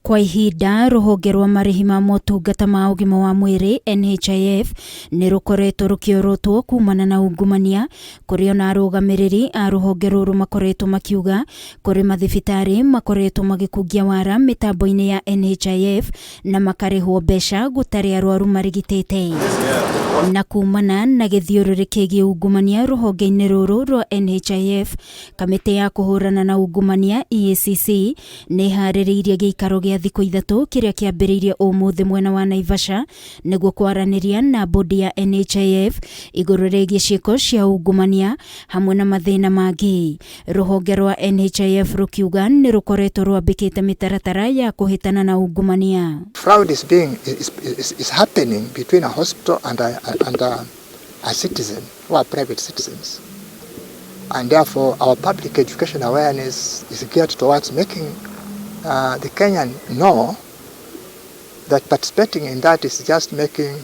Kwa ihinda, rũhonge rwa marĩhi ma motungata ma ũgima wa mwĩrĩ NHIF nĩ rũkoretwo rũkĩorotwo kumana na ungumania, kũrĩ ona arũgamĩrĩri a rũhonge rũrũ makoretwo makiuga kũrĩ mathibitarĩ makoretwo magĩkungia wara mĩtambo-inĩ ya NHIF na makarĩhwo mbeca gũtarĩ arwaru marigitĩte. Na kumana na gĩthiũrũrĩ kĩgiĩ ungumania rũhonge-inĩ rũrũ rwa NHIF, kamĩtĩ ya kũhũrana na ungumania EACC nĩ ĩharĩrĩirie gĩikaro gĩa thikũ 3 kĩrĩa kĩambĩrĩirie ũmũthĩ mwena wa Naivasha nĩguo kwaranĩria na bodi ya NHIF igũrũ rĩgiĩ ciĩko cia ungumania hamwe na mathĩna mangĩ. Rũhonge rwa NHIF rũkiuga nĩ rũkoretwo rwambĩkĩte mĩtaratara ya kũhĩtana na ungumania. Fraud is being is happening between a hospital and a citizen who are private citizens. And therefore, our public education awareness is geared towards making the Kenyan know that participating in that is just making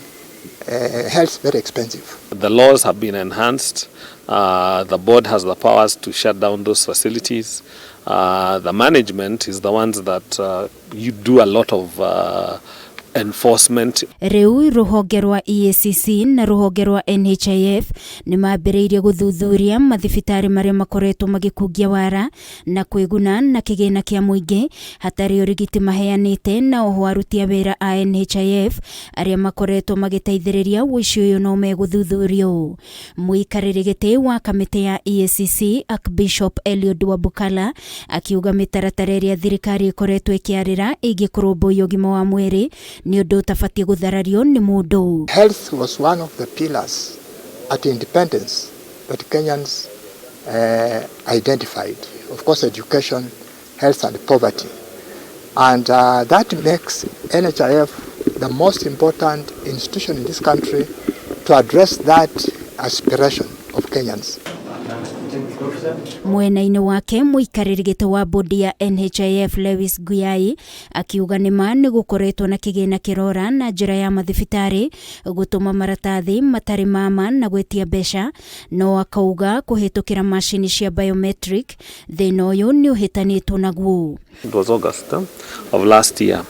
health very expensive. The laws have been enhanced. The board has the powers to shut down those facilities. The management is the ones that you do a lot of enforcement. Rĩu rũhonge rwa EACC na rũhonge rwa NHIF nĩ mambĩrĩirie gũthuthuria mathibitarĩ marĩa makoretwo magĩkungia wara na kwĩguna na kĩgĩna kĩa mũingĩ hatarĩ ũrigiti maheanĩte, na oho aruti a wĩra a NHIF arĩa makoretwo magĩteithĩrĩria ũici ũyũ no megũthuthurio. Mũikarĩri gĩtĩ wa kamĩtĩ ya EACC, Archbishop Eliud Wabukala, akiuga mĩtaratara ĩrĩa thirikari ĩkoretwo ĩkĩarĩra ĩgiĩ kũrũmbũiya ũgima wa mwĩrĩ nĩ ũndũ ũtabatiĩ gũtharario nĩ mũndũ. Health was one of the pillars at independence that Kenyans identified. Of course, education, health, and poverty. And that makes NHIF the most important institution in this country to address that aspiration of Kenyans. Mwena-inĩ wake, mũikarĩri gĩtĩ wa bodi ya NHIF Lewis Guyai akiuga nĩma nĩ gũkoretwo na kĩgĩna kĩrora na njĩra ya mathibitarĩ gũtũma maratathi matarĩ mama na gwĩtia mbeca, no akauga kũhĩtũkĩra macini cia biometric thĩna ũyũ nĩ ũhĩtanĩtwo naguo. It was August of last year.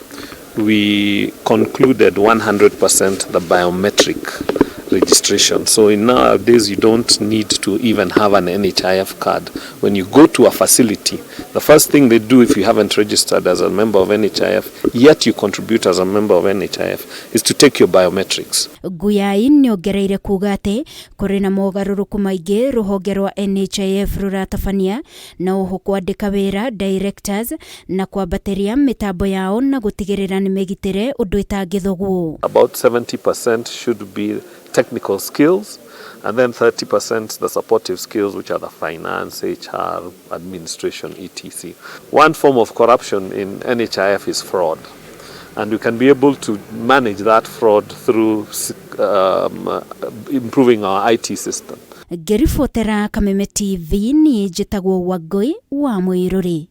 We concluded 100% the biometric registration. So in nowadays, you don't need to even have an NHIF card. When you go to a facility, the first thing they do if you haven't registered as a member of NHIF, yet you contribute as a member of NHIF, is to take your biometrics. Guyai nĩ ongereire kuga atĩ kũrĩ na mogarũrũku maingĩ rũhonge rwa NHIF rũratabania, na oho kwandĩka wĩra directors na kwambatĩria mĩtambo yao na gũtigĩrĩra nĩ mĩgitĩre ũndũ ĩtangĩthogwo. About 70% should be technical skills, and then 30% the supportive skills, which are the finance, HR, administration, etc. One form of corruption in NHIF is fraud. And we can be able to manage that fraud through improving our IT system. Ngĩribotera Kameme TV, niĩ njĩtagwo Wangũi wa Mwĩrũrĩ.